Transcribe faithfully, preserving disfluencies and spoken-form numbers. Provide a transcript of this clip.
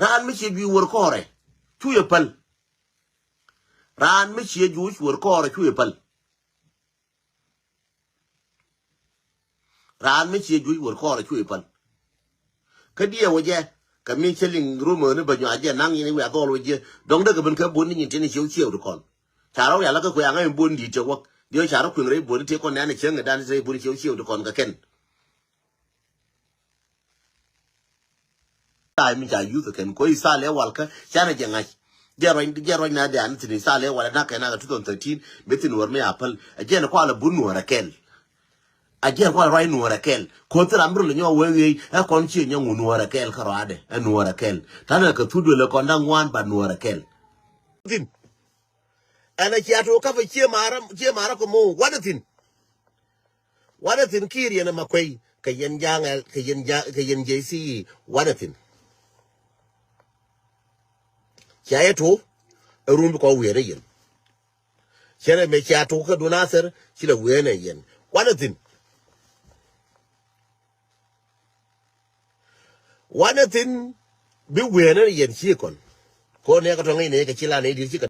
Raan mi ciɛ juuc wër kɔɔrɛ cu yɛ päl. Raan mi ciɛ juuc wër kɔɔrɛ cu yɛ päl. Raan mi ciɛ juuc wër kɔɔrɛ cu yɛ päl. Kä diɛɛk wä jɛ kɛ mi cä liŋ rumor ni bä nyuac jɛ naŋ yɛn i̱ wiaa dhɔl wä jɛ. Dɔ̱ŋ dee kɛ ben kɛ bun ni nyin tini ciɛ wä ciɛ wä ti kɔn. Ca rɔ wiaa lä kä kuɛ aŋä in bun di̱i̱t cɛ wäk diɛ ca rɔ kuiŋ rɛy bun ni tëë kɔn nɛn cieŋ kɛ dan rɛy bun ciɛ wä ciɛ wä ti kɔn kɛ kɛn. Ta̱a̱ mi ca yuth kɛn ko̱ Ithalɛ walkä canɛ jɛ ŋa̱c. Jɛ ruac, jɛ ruac na diaani thi̱n Ithalɛ walɛ nak kɛn akɛ two thousand thirteen mi thi̱n wär mi a päl. Ɛ jɛn kualɛ bun nuɔ̱ɔ̱rɛ kɛl. A jɛn kualɛ ruac nuɔ̱ɔ̱rɛ kɛl. Ko̱ thil ram bi rɔ lɛ nyɔk wee ɣeec ɛ kɔn ciɛ nyɔk ŋu nuɔ̱ɔ̱rɛ kɛl kä ruaadɛ ɛ nuɔ̱ɔ̱rɛ kɛl. Ta̱nɛ kɛ thut duël ɛ kɔn da̱ŋ ŋuan ba nuɔ̱ɔ̱rɛ kɛl. Thi̱n. Ɛn a cia tuɔɔk kapɛ cie marä, cie marä kɛ mo̱o̱ wanɛ thi̱n. Wanɛ thi̱n ki̱i̱r yɛn ɛ ma kuey kɛ yɛn ja̱a̱ŋ ɛl kɛ yɛn ja̱a̱ŋ kɛ yɛn J C E wanɛ thi̱n. Cia yɛ tuɔɔk ɛ run bi kɔ wiɛɛrɛ yɛn. Cɛrɛ mɛ cia tuɔɔk kä dun a thɛr ci lɛ wiɛɛnɛ yɛn wanɛ thi̱n. Wanɛ thi̱n bi wiɛɛnɛ yɛn ci kɔn. Kɔn nɛ kɛ tɔŋ inɛ kɛ ci la nɛ dir ci kɛ